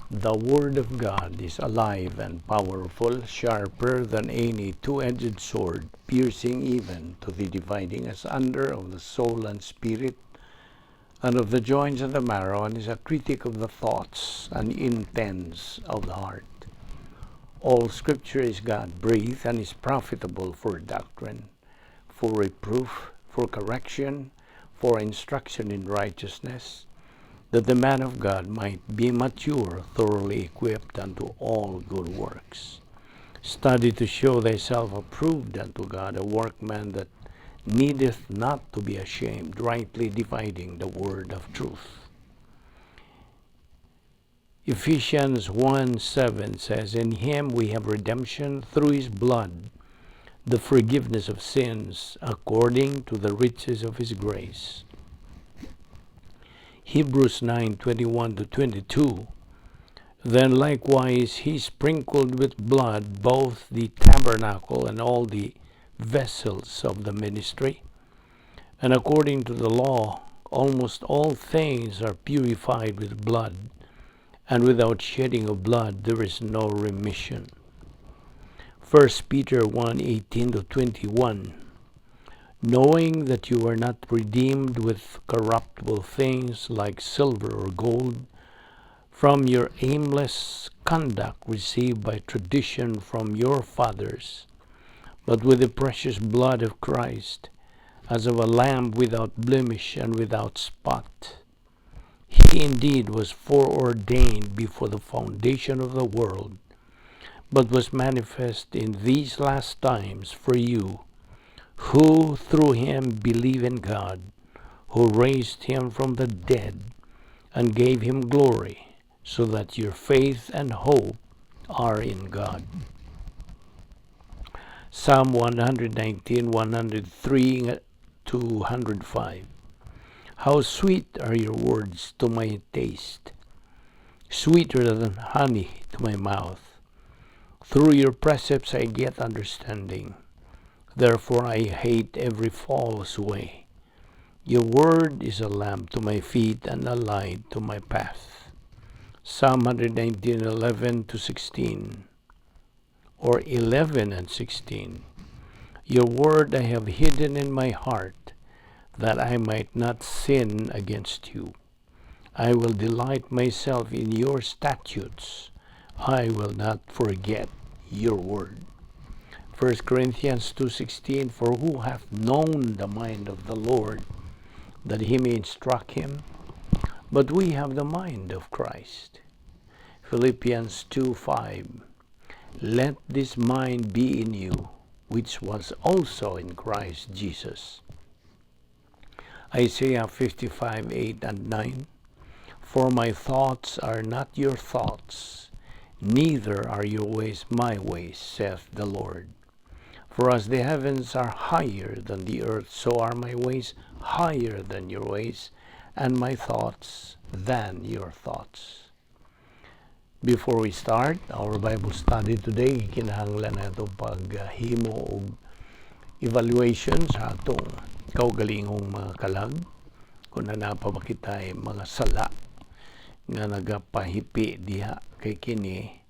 The Word of God is alive and powerful, sharper than any two-edged sword, piercing even to the dividing asunder of the soul and spirit, and of the joints and the marrow, and is a critic of the thoughts and intents of the heart. All Scripture is God-breathed and is profitable for doctrine, for reproof, for correction, for instruction in righteousness, that the man of God might be mature, thoroughly equipped unto all good works. Study to show thyself approved unto God, a workman that needeth not to be ashamed, rightly dividing the word of truth. Ephesians 1:7 says, "In him we have redemption through his blood, the forgiveness of sins, according to the riches of his grace." Hebrews 9:21 to 22. "Then likewise he sprinkled with blood both the tabernacle and all the vessels of the ministry. And according to the law, almost all things are purified with blood, and without shedding of blood there is no remission." 1 Peter 1:18 to 21. "Knowing that you were not redeemed with corruptible things like silver or gold from your aimless conduct received by tradition from your fathers, but with the precious blood of Christ, as of a lamb without blemish and without spot. He indeed was foreordained before the foundation of the world, but was manifest in these last times for you, who through him believe in God, who raised him from the dead and gave him glory, so that your faith and hope are in God." Psalm 119, 103 to 105. "How sweet are your words to my taste, sweeter than honey to my mouth. Through your precepts I get understanding. Therefore I hate every false way. Your word is a lamp to my feet and a light to my path." Psalm 119, 11 to 16, or 11 and 16. "Your word I have hidden in my heart, that I might not sin against you. I will delight myself in your statutes. I will not forget your word." 1 Corinthians 2:16. "For who hath known the mind of the Lord, that he may instruct him? But we have the mind of Christ." Philippians 2:5. "Let this mind be in you, which was also in Christ Jesus." Isaiah 55:8 and 9. "For my thoughts are not your thoughts, neither are your ways my ways, saith the Lord. For as the heavens are higher than the earth, so are my ways higher than your ways, and my thoughts than your thoughts." Before we start our Bible study today, kinahanglan nato paghimo og evaluation sa atong kaugalingong mga kalag kung naa pa ba kitay mga sala nga nagapahipi diha, kay kini,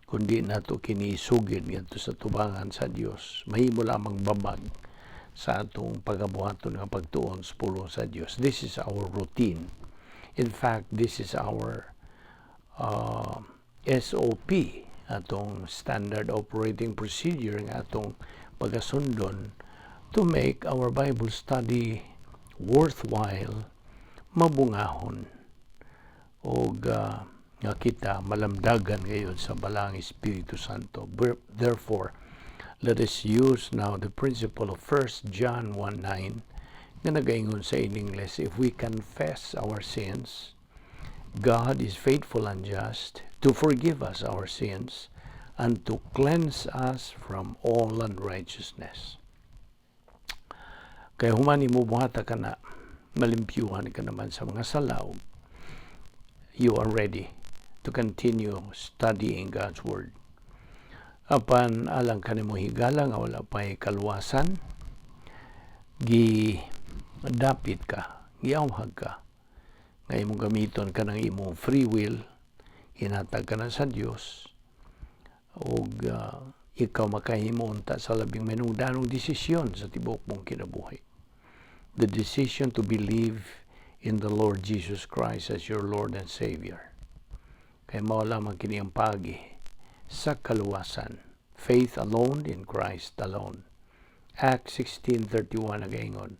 kundi nato kini isugid ngadto sa tubangan sa Dios, mahimo lamang babag sa atong pagabuhaton nga pagtuon sa pulong sa Dios. This is our routine. In fact, this is our SOP, atong standard operating procedure nga atong pagasundon to make our Bible study worthwhile, mabungahon og nga kita malamdagan ngayon sa Balaang Espiritu Santo. Therefore, let us use now the principle of 1 John 1:9 nga nagaingon sa in English, "If we confess our sins, God is faithful and just to forgive us our sins and to cleanse us from all unrighteousness." Kaya human nimo buhata kana, malimpyuhan ka naman sa mga sala. You are ready to continue studying God's Word. Apan alang kanimo higala nga wala pa'y kaluwasan, gi dapit ka, giawhag ka nga imong gamiton kanang imong free will. Hinatag ka na sa Dios ug ikaw makahimo unta sa labing mahinungdanong desisyon sa tibuok mong kinabuhi. The decision to believe in the Lord Jesus Christ as your Lord and Savior. Kay mao lamang kini ang paagi sa kaluwasan. Faith alone in Christ alone. Acts 16:31 nagaingon,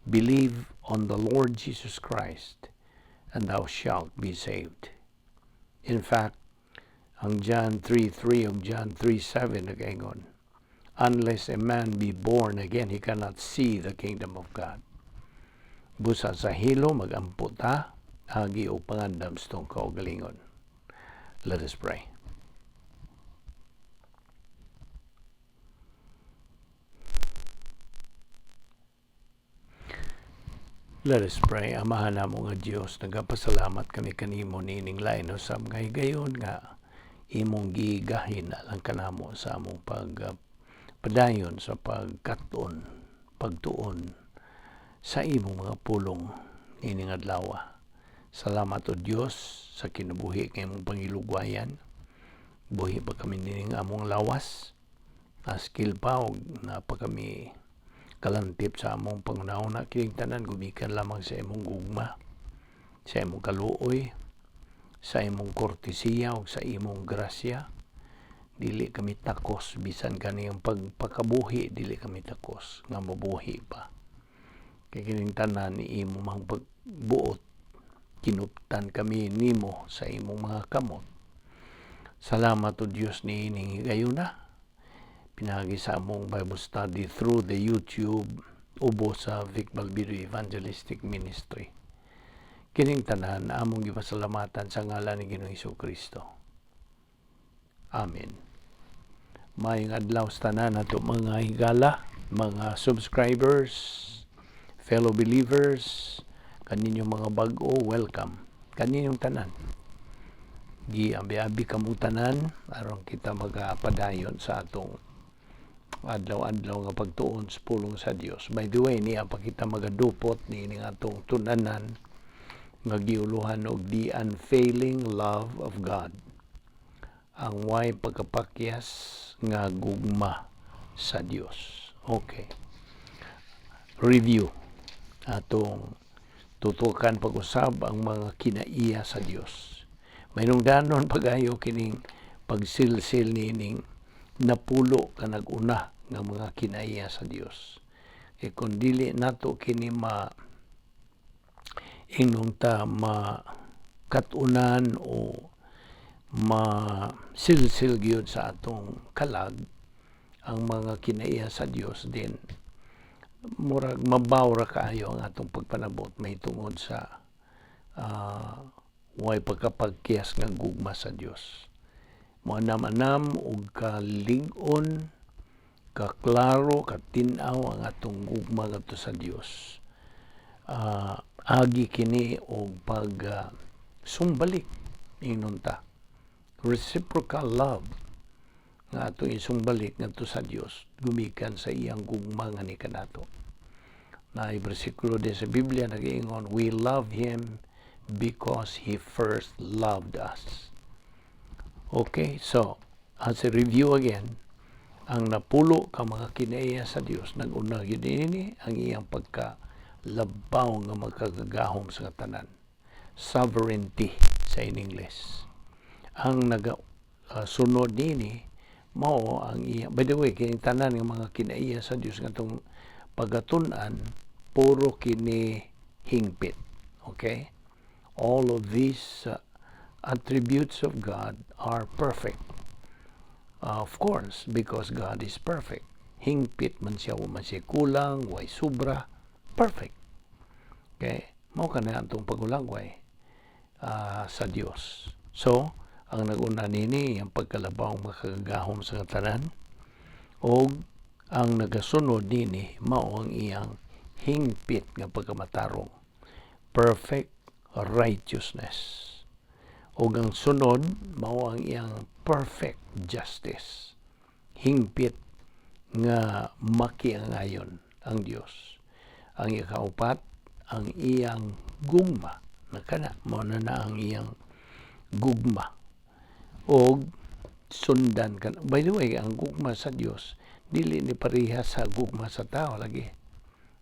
"Believe on the Lord Jesus Christ and thou shalt be saved." In fact, ang John 3:3 ug John 3:7 nagaingon, "Unless a man be born again, he cannot see the kingdom of God." Busa sa hilo, magampo ta, agi og pangandam sa atong kaugalingon. Let us pray. Let us pray. Amahan namo nga Dios, nagapasalamat kami kanimo niining lain usab nga higayon nga imong gigahin alang kanamo sa among pagpadayon sa pagkat-on, pagtuon sa imong mga pulong niining adlaw. Salamat, O Dios, sa kinabuhi nga imong pangilugwayan. Buhi pa kami niining among lawas. Askil pa og naa pa kami kalantip sa among panghunahuna, kining tanan gumikan lamang sa imong gugma, sa imong kaluoy, sa imong kortesiya ug sa imong grasya. Dili kami takos bisan kaniyang pagpakabuhi, dili kami takos nga mabuhi pa. Kay kining tanan ni imo mang pagbuot, kinuptan kami nimo sa imong mga kamot. Salamat, O Dios, niining higayuna pinaagi sa among Bible study through the YouTube ubos sa Vic Balbido Evangelistic Ministry. Kining tanan among gipasalamatan sa ngalan ni Ginoong Kristo. Amen. Maayong adlaw sa tanan nato mga higala, mga subscribers, fellow believers, kaninyong mga bag-o, welcome. Kaninyong tanan. Giabi-abi kamo tanan aron kita magapadayon sa atong adlaw-adlaw nga pagtuon sa pulong sa Dios. By the way, niya pa kita magadupot niining atong tun-anan nga giuluhan og The Unfailing Love of God. Ang way pagkapakyas nga gugma sa Dios. Okay. Review. Atong tutukan pag-usab ang mga kinaiya sa Dios. Mahinungdanon pag-ayo kining pagsilsil niining 10 ka nag-una nga mga kinaiya sa Dios. Kay kung dili nato kini ma ingon ta makatunan o masilsil gyud sa atong kalag ang mga kinaiya sa Dios, din murag mabaw ra kaayo ang atong pagpanabot mahitungod sa way pagkapagkiyas nga gugma sa Dios. Moanam-anam og kalig-on, kaklaro, katin-aw ang atong gugma ngadto sa Dios. Agi kini og pag sumbalik ingnon ta. Reciprocal love nga atong isumbalik ngadto sa Dios gumikan sa iyang gugma nga ni kanato. Naay bersikulo din sa Biblia nagaingon, "We love him because he first loved us." Okay, so as a review again, ang 10 ka mga kinaiya sa Dios, nag-una gyud niini ang iyang pagka labaw nga magkagagahom sa tanan. Sovereignty sa in English. Ang naga sunod niini mao ang iya. By the way, kining tanan nga mga kinaiya sa Dios nga atong pagatun-an, puro kini hingpit. Okay? All of these attributes of God are perfect. Of course, because God is perfect. Hingpit man siya, wa man siya kulang, way sobra, perfect. Okay? Mao kana atong pagulagway sa Dios. So, ang naguna nini ang pagkalabaw makagagahom sa tanan og ang nagasunod nini mao ang iyang hingpit nga pagkamatarong, perfect righteousness, ug ang sunod mao ang iyang perfect justice, hingpit nga makiangayon ang Dios. Ang ikaupat, ang iyang gugma na kana mao na na ang iyang gugma. Og sundan ka. By the way, ang gugma sa Dios dili ni pareha sa gugma sa tao lagi.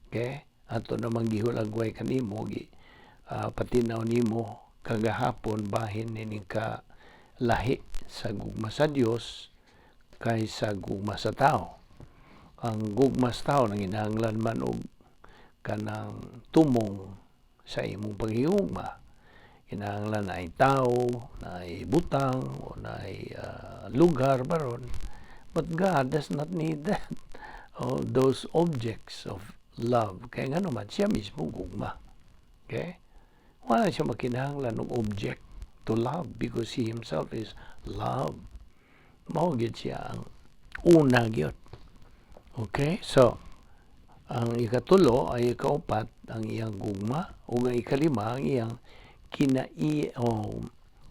Okay? Ato namang gihulagway kanimo, gi patinaw nimo kagahapon, bahin nining ka lahi sa gugma sa Dios kaysa gugma sa tao. Ang gugma sa tao nanginahanglan man og kanang tumong sa imong paghigugma. Kinahanglan naay tao, naay butang, o naay lugar baron. But God does not need that. Oh, those objects of love. Kaya nga naman, siya mismo gugma. Okay? Wala siya makinahanglan og object to love because He Himself is love. Mao gyud siya ang una gyud. Okay? So, ang ikatulo ay ikaupat, ang iyang gugma, ug ang ikalima, ang iyang kinai o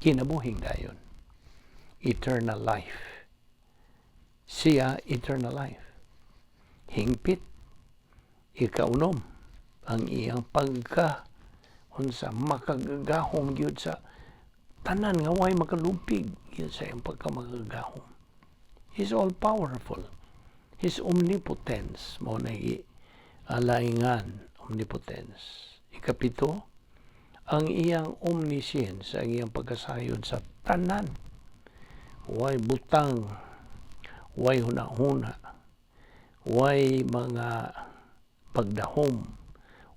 kinabuhing dayon. Eternal life. Siya eternal life. Hingpit. Ikaunom, ang iyang pagka unsa makagagahom gyud sa tanan nga way makalupig gyud sa iyang pagka makagagahom. He's all powerful. His omnipotence mao na alaingan omnipotence. Ikapito, ang iyang omniscience, ang iyang pagkasayod sa tanan. Way butang, way hunahuna, way mga pagdahom,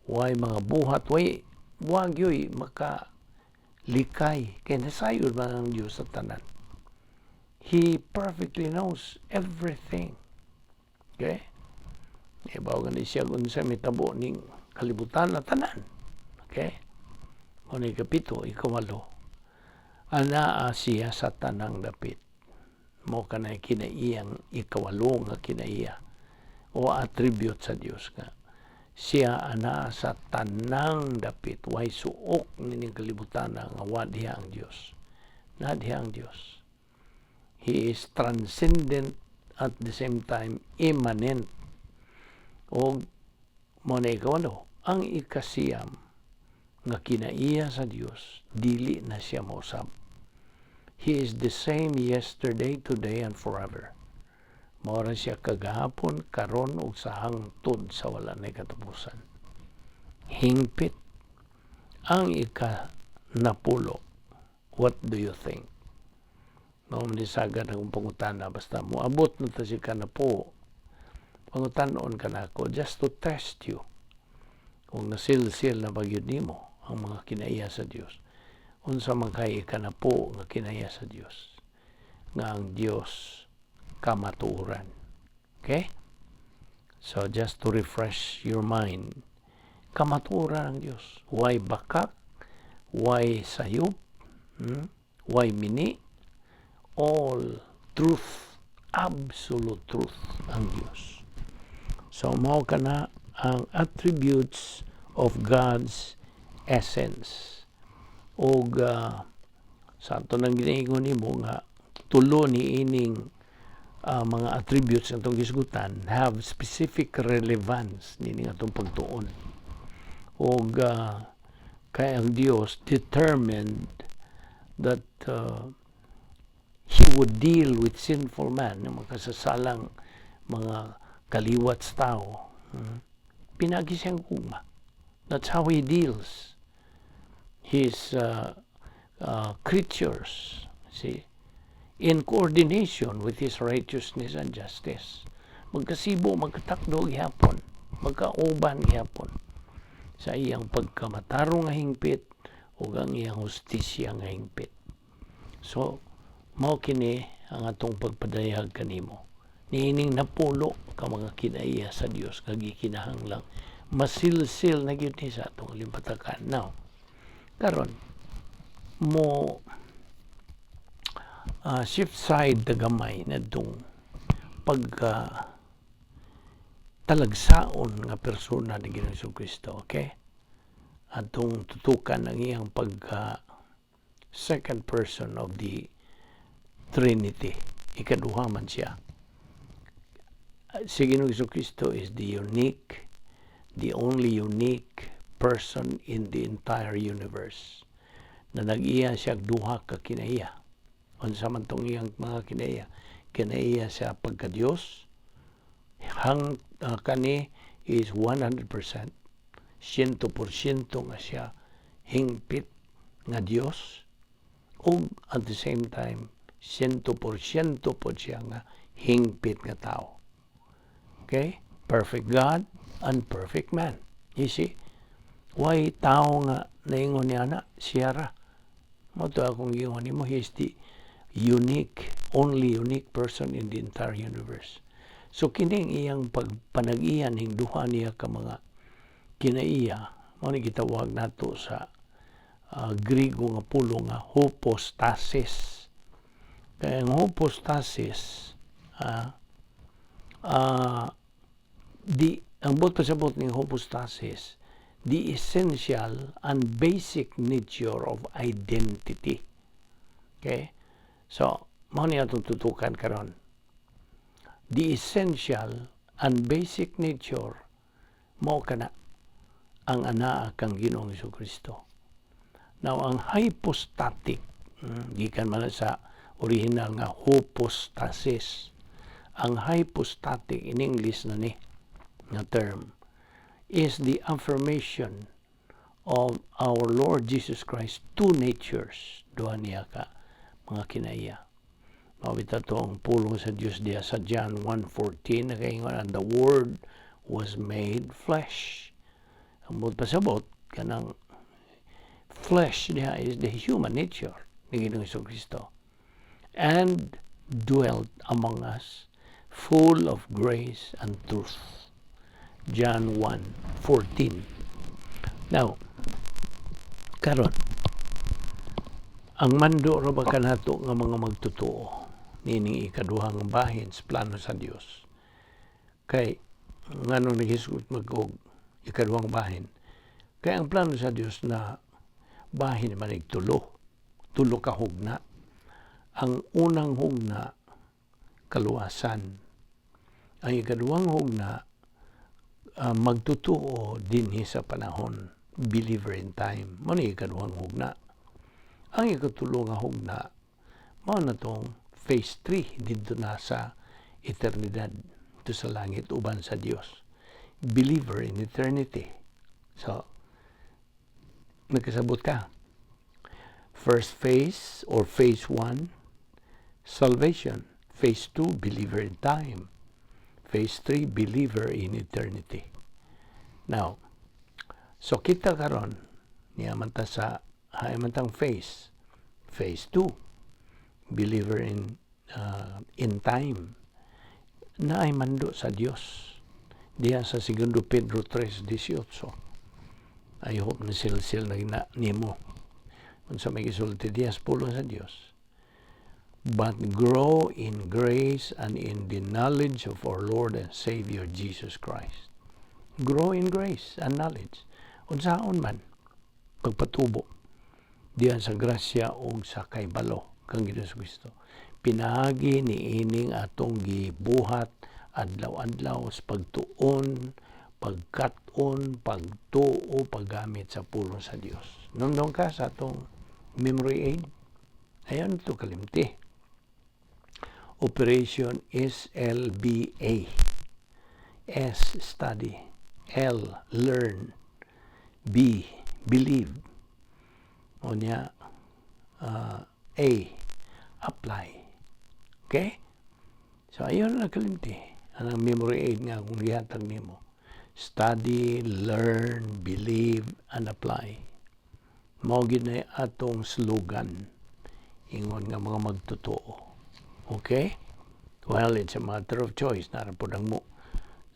way mga buhat, way wa gyoy maka likay kay nasayod man ang Dios sa tanan. He perfectly knows everything. Okay? Ibaw gani siya kung unsa mitabo ning kalibutan na tanan. Okay? Mao ni ikapito, ikawalo. Anaa siya sa tanang dapit. Mao kanay kinaiyang ikawalo nga kinaiya o attribute sa Dios nga siya anaa sa tanang dapit. Way suok nining kalibutan nga wa diha ang Dios. Na diha ang Dios. He is transcendent, at the same time immanent. O mao na ikawalo, ang ikasiyam nga kinaiya sa Dios, dili na siya mausab. He is the same yesterday, today, and forever. Mao ra siya kagahapon, karon ug sa hangtod sa wala nay katapusan. Hingpit. Ang ika napulo. What do you think? Mao man sagad akong pangutana, basta moabot na ta siya kanapo. Pangutanon ka nako just to test you. Kung nasilsil na ba gyud nimo ang mga kinaiya sa Dios. Unsa man kay ikanapo nga kinaiya sa Dios? Nga ang Dios kamatuoran. Okay? So just to refresh your mind, kamatuoran ang Dios. Way bakak, way sayop, Way mini, all truth, absolute truth ang Dios. So mao kana ang attributes of God's essence. Og sa ato nang ginaingon nimo nga tulo ni ining mga attributes nga atong gisgutan have specific relevance nining atong pagtuon. Og kay ang Dios determined that He would deal with sinful man, yung makasasalang mga kaliwat sa tao. Pinagi siyang gugma. That's how He deals His creatures. See? In coordination with His righteousness and justice. Magkasibo, magkatakdo gihapon, magkauban gihapon sa iyang pagkamatarong nga hingpit ug ang iyang hustisya nga hingpit. So, mao kini ang atong pagpadayag kanimo. Niining napulo ka mga kinaiya sa Dios nga gikinahanglang masilsil na gyud ni sa atong limpatakan. Now, karon mo shift side ta gamay nadtong pagka talagsaon nga persona ni Ginoong Kristo, okay? Atong tutukan ang iyang pagka second person of the Trinity. Ikaduha man siya. Si Ginoong Kristo is the unique, the only unique person in the entire universe na nag-iya siya duha ka kinaiya. Unsa man tong iyang mga kinaiya? Kinaiya sa pagka-Diyos. Hang kani is 100%, 100% nga siya hingpit nga Dios ug at the same time 100% po siya nga hingpit nga tao. Okay? Perfect God and perfect man. You see? Way tao nga naingon niya na siya ra. Mao to akong giingon nimo, he is the unique, only unique person in the entire universe. So kining iyang pagpanag-iya ning duha niya ka mga kinaiya, mao ni gitawag nato sa Grigo nga pulong nga hypostasis. Kaya ang hypostasis, di ang buot pasabot ning hypostasis, the essential and basic nature of identity. Okay? So, mao ni atong tutukan karon. The essential and basic nature, mao kana ang anaa kang Ginoong Kristo. Now, ang hypostatic, gikan man na sa original nga hypostasis. Ang hypostatic in English na ni nga term is the affirmation of our Lord Jesus Christ two natures, duha niya ka mga kinaiya. Mao bitaw to ang pulong sa Dios diya sa John 1:14, nakaingon, "And the Word was made flesh." Ang buot pasabot kanang flesh diha is the human nature ni Ginoong Kristo, "and dwelt among us, full of grace and truth." John 1:14. Now, karon, ang mando ra ba kanato nga mga magtotoo nining ikaduhang bahin sa plano sa Dios? Kay ngano naghisgot mag og ikaduhang bahin? Kay ang plano sa Dios na bahin man tulo, tulo ka hugna. Ang unang hugna, kaluwasan. Ang ikaduhang hugna, magtotoo dinhi sa panahon, believer in time. Mao ni ikaduhang hugna. Ang ikatulo nga hugna, mao na tong phase 3 didto na sa eternidad, didto sa langit uban sa Dios. Believer in eternity. So, nagkasabot ka. First phase or phase 1, salvation. Phase 2, believer in time. Phase 3, believer in eternity. Now, so kita karon niya man ta sa hay man tang phase. Phase 2, believer in time. Naay mando sa Dios. Diya sa 2 Pedro 3:18. I hope na silsil na na nimo. Unsa may gisulti diya sa pulong sa Dios? "But grow in grace and in the knowledge of our Lord and Savior Jesus Christ." Grow in grace and knowledge. Unsaon man pagpatubo diyan sa grasya o sa kaybalo kang Ginoong Kristo? Pinaagi ni ining atong gibuhat adlaw-adlaw sa pagtuon, pagkat-on, pagtuo, paggamit sa pulong sa Dios. Nundong ka sa atong memory aid. Ayon to kalimti. Operation SLBA. S, study. L, learn. B, believe. O niya, A, apply. Okay? So, ayon na kalimti. Anang memory aid nga kung gihatag nimo. Study, learn, believe, and apply. Mao gid na atong slogan ingon nga mga magtotoo. Okay? Well, it's a matter of choice. Nara po ang mo.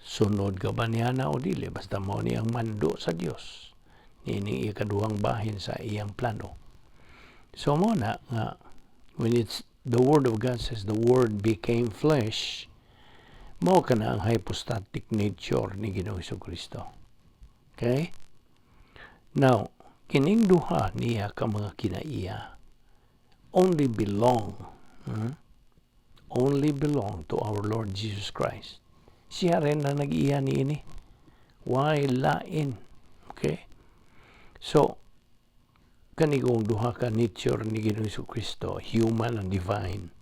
Sunod ka ba niya na o dili? Basta mao ni ang mando sa Dios. Nining ikaduhang bahin sa iyang plano. So mao na nga when it's the Word of God says the Word became flesh, mao kana ang hypostatic nature ni Ginoong Kristo. Okay? Now, kining duha niya ka mga kinaiya only belong to our Lord Jesus Christ. Siya rin na nag-iya niini. Why lain? Okay? So, Kanigong duha ka nature ni Ginoong Kristo, human and divine.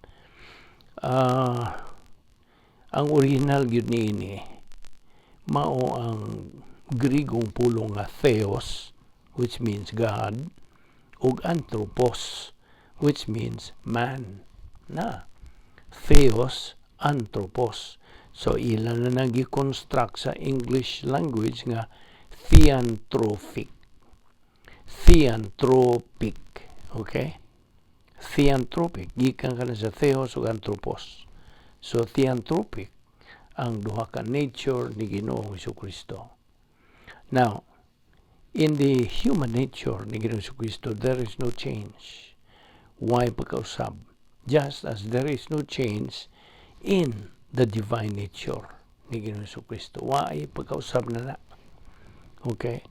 Ang original gyud niini mao ang Grigong pulong nga theos, which means God, ug anthropos, which means man. Na theos, anthropos. So ila na nagi-construct sa English language nga theanthropic. Theanthropic. Okay? Theanthropic. Gikan ka na sa theos ug anthropos. So theanthropic ang duha ka nature ni Ginoong Kristo. Now, in the human nature ni Ginoong Kristo, there is no change. Why pagkausab? Just as there is no change in the divine nature ni Ginoong Kristo. Why pagkausab na na? Okay?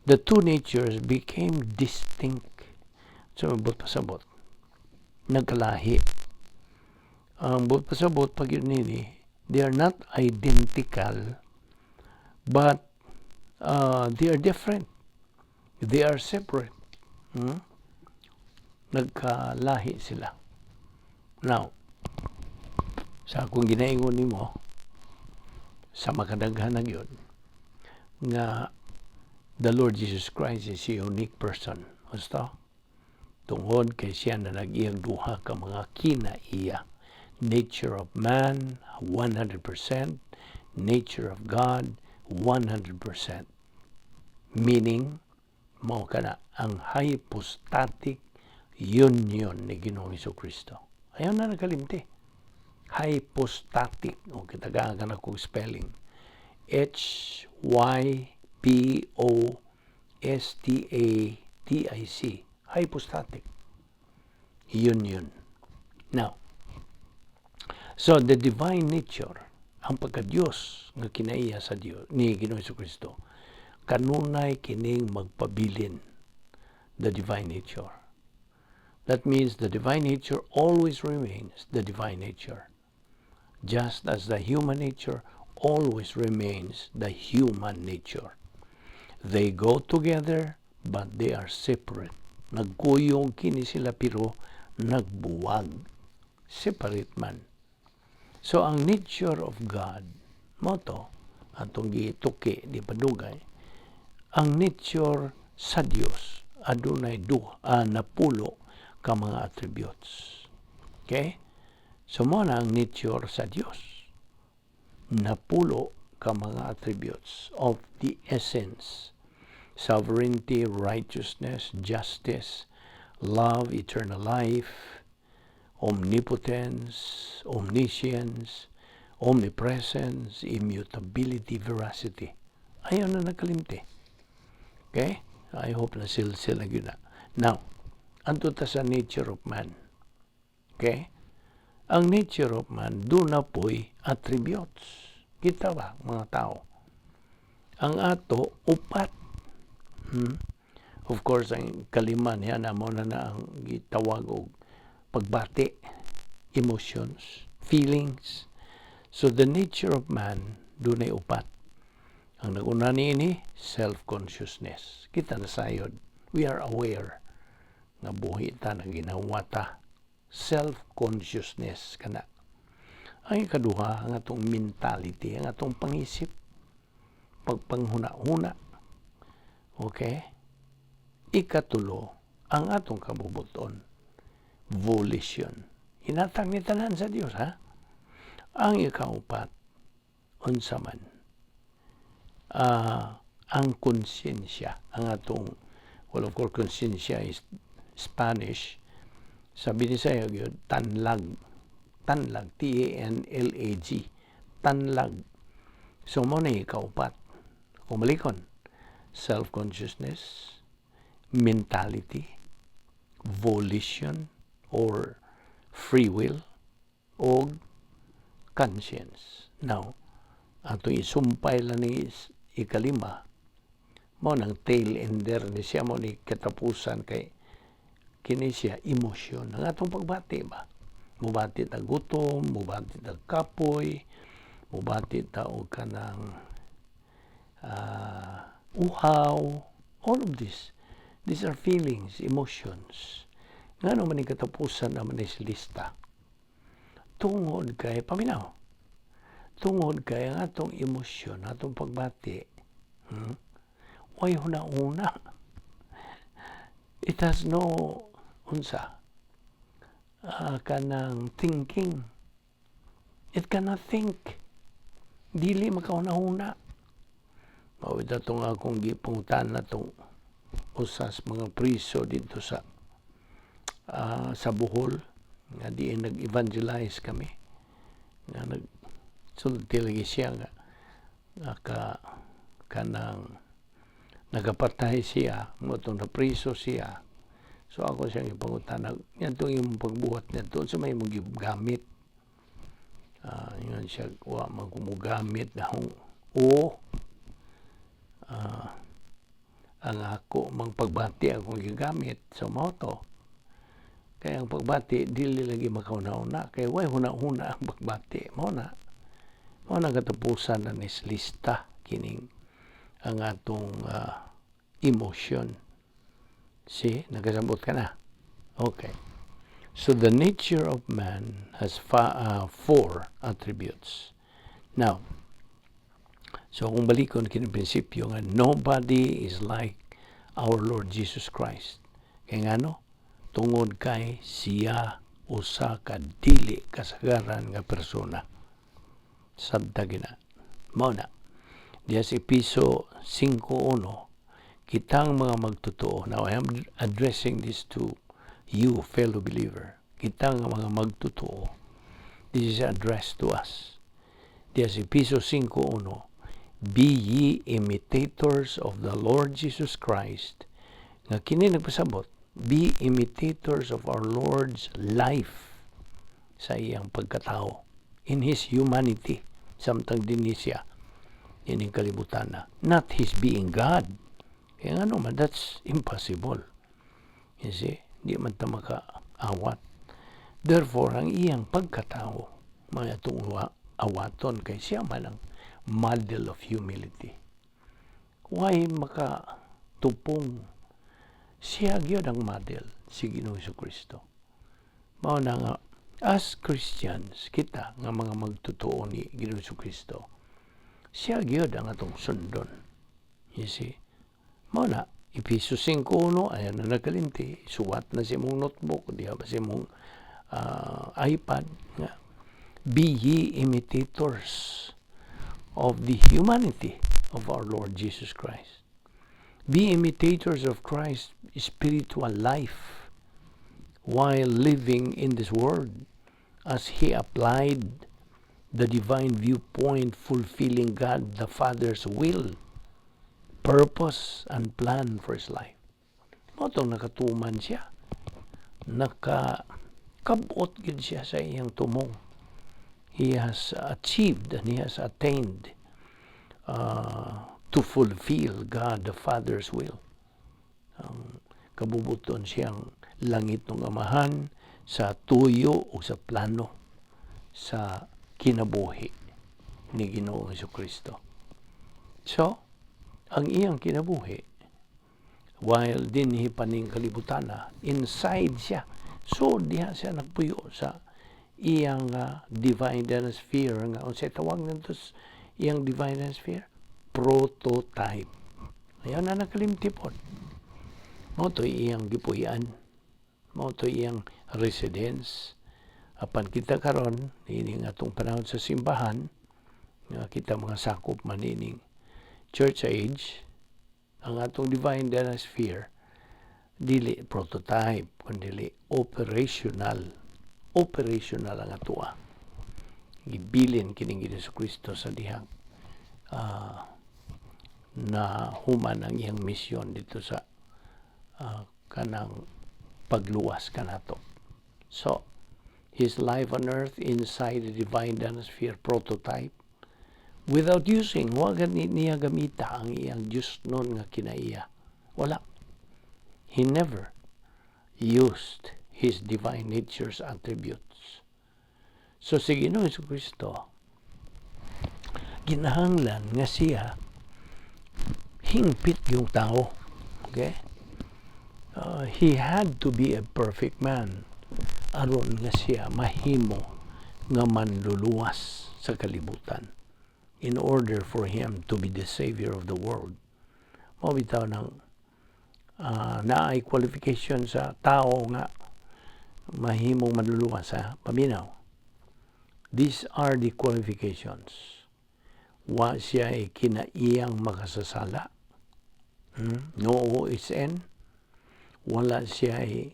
The two natures became distinct. So, buot pasabot. Nagkalahi. Ang buot pasabot, pag yun nini, they are not identical, but they are different. They are separate. Nagkalahi sila. Now, sa akong ginaingon nimo, sa makadaghan na gyud, nga the Lord Jesus Christ is a unique person. Gusto? Tungod kay siya na nag-iyang duha ka mga kinaiya. Nature of man, 100%. Nature of God, 100%. Meaning, mao kana ang hypostatic union ni Ginoong Kristo. Ayaw na nakalimti. Hypostatic. O kitagaan ka na kong spelling. H Y P O S T A T I C. Hypostatic union. Now, so the divine nature, ang pagka-Diyos nga kinaiya sa Dios ni Ginoong Kristo, kanunay kining magpabilin, the divine nature. That means the divine nature always remains the divine nature, just as the human nature always remains the human nature. They go together, but they are separate. Nagkuyog kini sila pero nagbuwag. Separate man. So ang nature of God, mao to, atong gituki di padugay, ang nature sa Dios adunay duha 10 ka mga attributes. Okay? So mao na ang nature sa Dios. 10 ka mga attributes of the essence. Sovereignty, righteousness, justice, love, eternal life, omnipotence, omniscience, omnipresence, immutability, veracity. Ayaw na nakalimti. Okay? I hope na silsil na gyud na. Now, adto ta sa nature of man. Okay? Ang nature of man, duna po'y attributes. Kita ba, mga tao? Ang ato, upat. Of course, ang kalima niya na mao na na ang gitawag og pagbati, emotions, feelings. So the nature of man, dunay upat. Ang naguna niini, self-consciousness. Kita na sayod. We are aware nga buhi ta, nga ginawa ta. Self-consciousness kana. Ang ikaduha, ang atong mentality, ang atong pangisip, pagpanghuna-huna. Okay? Ikatulo, ang atong kabubuton, volition. Hinatag ni tanan sa Dios, ha? Ang ikaupat, unsa man? Ang konsensya, ang atong, well, of course, konsensya is Spanish. Sa Binisaya gyud, tanlag. Tanlag, tanlag. Tanlag. So, mao na ikaupat. Kung malikon, self-consciousness, mentality, volition, or free will, o conscience. Now, atong isumpay lang ni ikalima, mao nang tail ender ni siya, mao ni katapusan kay kini siya emosyon. Ang atong pagbati ba? Mubati ta gutom, mubati ta kapoy, mubati ta og kanang uhaw, all of this. These are feelings, emotions. Ngano man katapusan naman is lista? Tungod kay, paminaw, tungod kay ang atong emosyon, atong pagbati, Way huna-huna. It has no unsa kanang thinking. It cannot think. Dili makahuna-huna. Mao itong akong gipangutana tong usas mga priso dito sa Bohol nga diin nag-evangelize kami, nga nag sulti lagi siya nga ka kanang nagapatay siya mo tong napriso siya. So ako siyang ipangutana ngadtong imong pagbuhat ngadto, unsa may imong gigamit? Ingon siya, wa man ko mogamit na o ang ako mang pagbati akong gigamit. So mao to, kaya ang pagbati dili lagi makahuna-huna kay way huna-huna ang pagbati. Mao na katapusan na nis lista kining ang atong emotion. See, nakasabot ka na? Okay, so the nature of man has four attributes. Now, so kung balikon kini prinsipyo nga nobody is like our Lord Jesus Christ. Kay ngano? Tungod kay siya usa ka dili kasagaran nga persona. Sabta gina. Mao na. Diya sa Epeso 5.1, kitang mga magtotoo. Now, I am addressing this to you, fellow believer. Kitang mga magtotoo. This is addressed to us. Diya sa Epeso 5.1, "Be ye imitators of the Lord Jesus Christ." Nga kini nagpasabot, be imitators of our Lord's life sa iyang pagkatao, in His humanity, samtang dinhi siya ining kalibutan na. Not His being God. Kaya nga naman, that's impossible. You see, di man ta makaawat. Therefore, ang iyang pagkatao, mga itong awaton, kay siya man ang model of humility. Why makatupong siya gyud ang model, si Ginoong Kristo. Mao na nga as Christians, kita nga mga magtotoo ni Ginoong Kristo, siya gyud ang atong sundon. You see? Mao na, Epeso 5.1, ayan na nakalimti, suwat na sa imong notebook, diha ba sa imong iPad, nga, be ye imitators of the humanity of our Lord Jesus Christ. Be imitators of Christ's spiritual life while living in this world as he applied the divine viewpoint, fulfilling God the Father's will, purpose, and plan for his life. Mao tong nakatuman siya. Nakakabot gid siya sa iyang tumong. He has achieved and he has attained to fulfill God the Father's will. Ang kabubuton siyang langit ng Amahan sa tuyo o sa plano sa kinabuhi ni Ginoong Kristo. So, ang iyang kinabuhi while dinhi pa ning kalibutan, inside siya. So, diha siya nagpuyo sa iyang divine sphere nga unsay tawag nito iyang divine sphere? Prototype. Ayaw na nakalimti pod. Mao to iyang gipuy-an. Mao to iyang residence. Apan kita karon niining atong panahon sa simbahan nga kita mga sakop man niining church age, ang atong divine sphere dili prototype kundi operational. Operational ang atoa. Gibilin kining Hesus Kristo sa dihang na human ang iyang misyon dito sa kanang pagluwas kanato. So, his life on earth inside the divine sphere prototype without using, wa gani niya gamita ang iyang Diyos nun nga kinaiya. Wala. He never used his divine nature's attributes. So si Ginoong Kristo ginahanglan nga siya hingpit yung tao. Okay? He had to be a perfect man aron nga siya mahimo nga manluluwas sa kalibutan, in order for him to be the savior of the world. Mao bitaw nang naay qualification sa tao nga mahimong manluluwas, ha. Paminaw. These are the qualifications. Wa siya ay kinaiyang makasasala. No OSN. Wala siya ay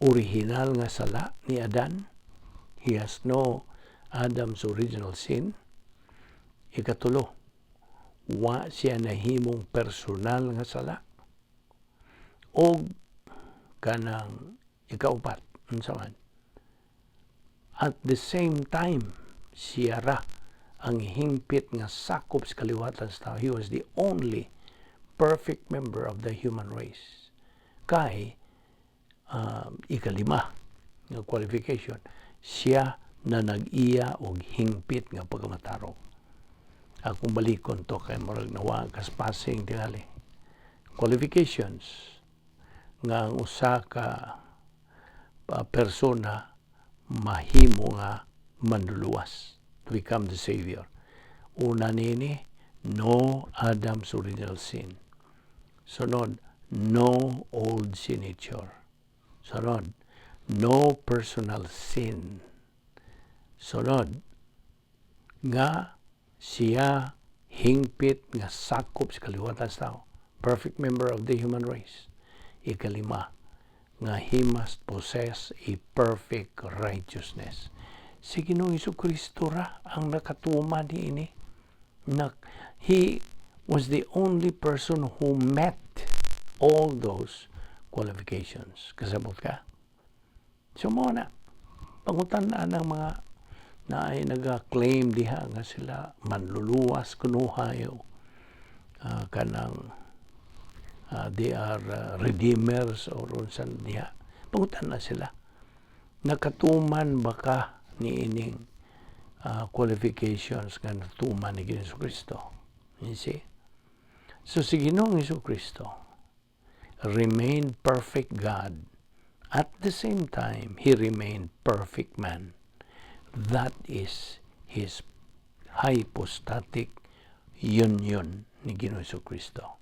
original nga sala ni Adan. He has no Adam's original sin. Ikatulo, wa siya nahimong personal nga sala. O kanang ikaupat, unsa man? At the same time, siya ra ang hingpit nga sakop sa kaliwatan sa tao. He was the only perfect member of the human race. Kay, ikalima nga qualification, siya na nag-iya og hingpit nga pagkamatarong. Akong balikon to kay murag nawa kaspasing tingali. Qualifications nga ang usa ka persona mahimo nga manluluwas, to become the savior. Una nini, no Adam's original sin. Sunod, no old sin nature. Sunod, no personal sin. Sunod, nga siya hingpit nga sakop sa kaliwatan sa tao. Perfect member of the human race. Ikalima, nga he must possess a perfect righteousness. Si Ginoong Kristo ra ang nakatuman niini. He was the only person who met all those qualifications. Kasabot ka? So mao na, pangutan na ng mga naay naga-claim diha nga sila manluluwas kunuhay o kanang they are redeemers or unsan diha. Pangutan na sila. Nakatuman ba ka niining qualifications nga natuman ni Ginoong Kristo? You see? So si Ginoong Kristo remained perfect God. At the same time, he remained perfect man. That is his hypostatic union ni Ginoong Kristo.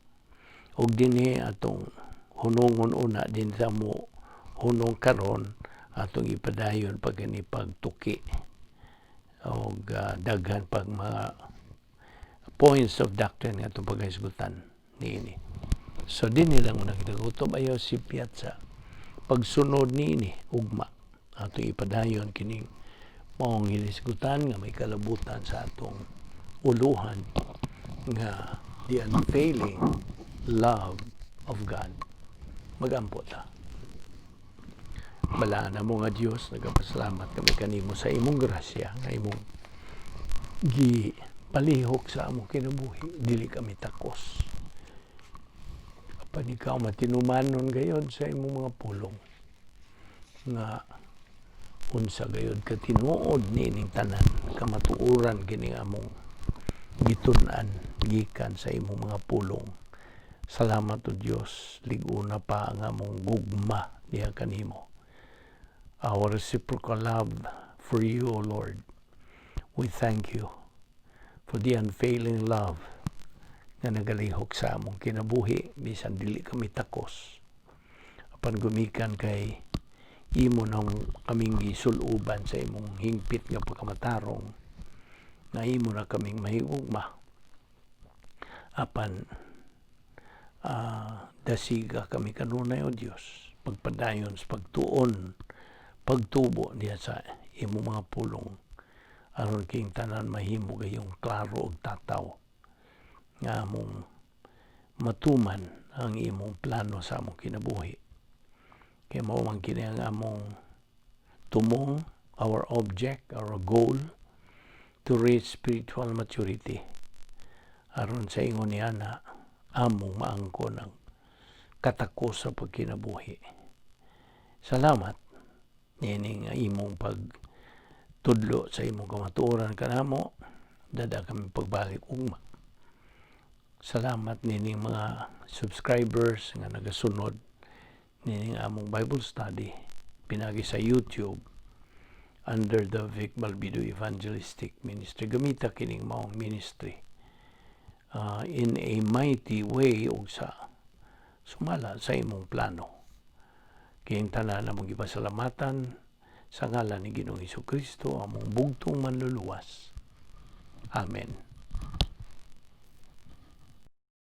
Ug dinhi atong hunungon una, din ta mo hunong karon, atong ipadayon pag ini pagtuki og daghan pag mga points of doctrine nga atong paghisgutan niini. So dinhi lang muna kita gutom, ayaw si sa pagsunod niini ugma, atong ipadayon kining maong hinisgutan nga may kalabutan sa atong uluhan nga the unfailing love of God. Magampo ta. Balaan mo nga Dios, nagapasalamat kami kanimo sa imong grasya nga imong gi palihok sa among kinabuhi. Dili kami takos. Apan ikaw matinumanon gayod sa imong mga pulong nga unsa gayod ka tinuod niining tanan kamatuoran kining among gitun-an gikan sa imong mga pulong. Salamat, O Dios, lig-ona pa ang among gugma diha kanimo. Our reciprocal love for you, O Lord. We thank you for the unfailing love nga nagalihok sa among kinabuhi bisan dili kami takos. Apan gumikan kay imo nang kaming gisuluban sa imong hingpit nga pagkamatarong nga imo na kaming mahigugma. Apan dasiga kami kanunay, O Dios, pagpadayon sa pagtuon, pagtubo niya sa imong mga pulong aron king tanan mahimo gayong klaro og tataw nga among matuman ang imong plano sa among kinabuhi. Kay mao man kini ang among tumong, our object, our goal, to reach spiritual maturity. Aron sa ingon niya na among maangkon ang katakos sa pagkinabuhi. Salamat nining imong pagtudlo sa imong kamatuoran kanamo. Dada kami pagbalik ugma. Salamat nining mga subscribers nga nagasunod. Nining among Bible study pinaagi sa YouTube under the Vic Balbido Evangelistic Ministry. Gamita kining maong ministry in a mighty way ug sa sumala sa imong plano. Kining tanan among gipasalamatan sa ngalan ni Ginoong Kristo, among bugtong Manluluwas. Amen.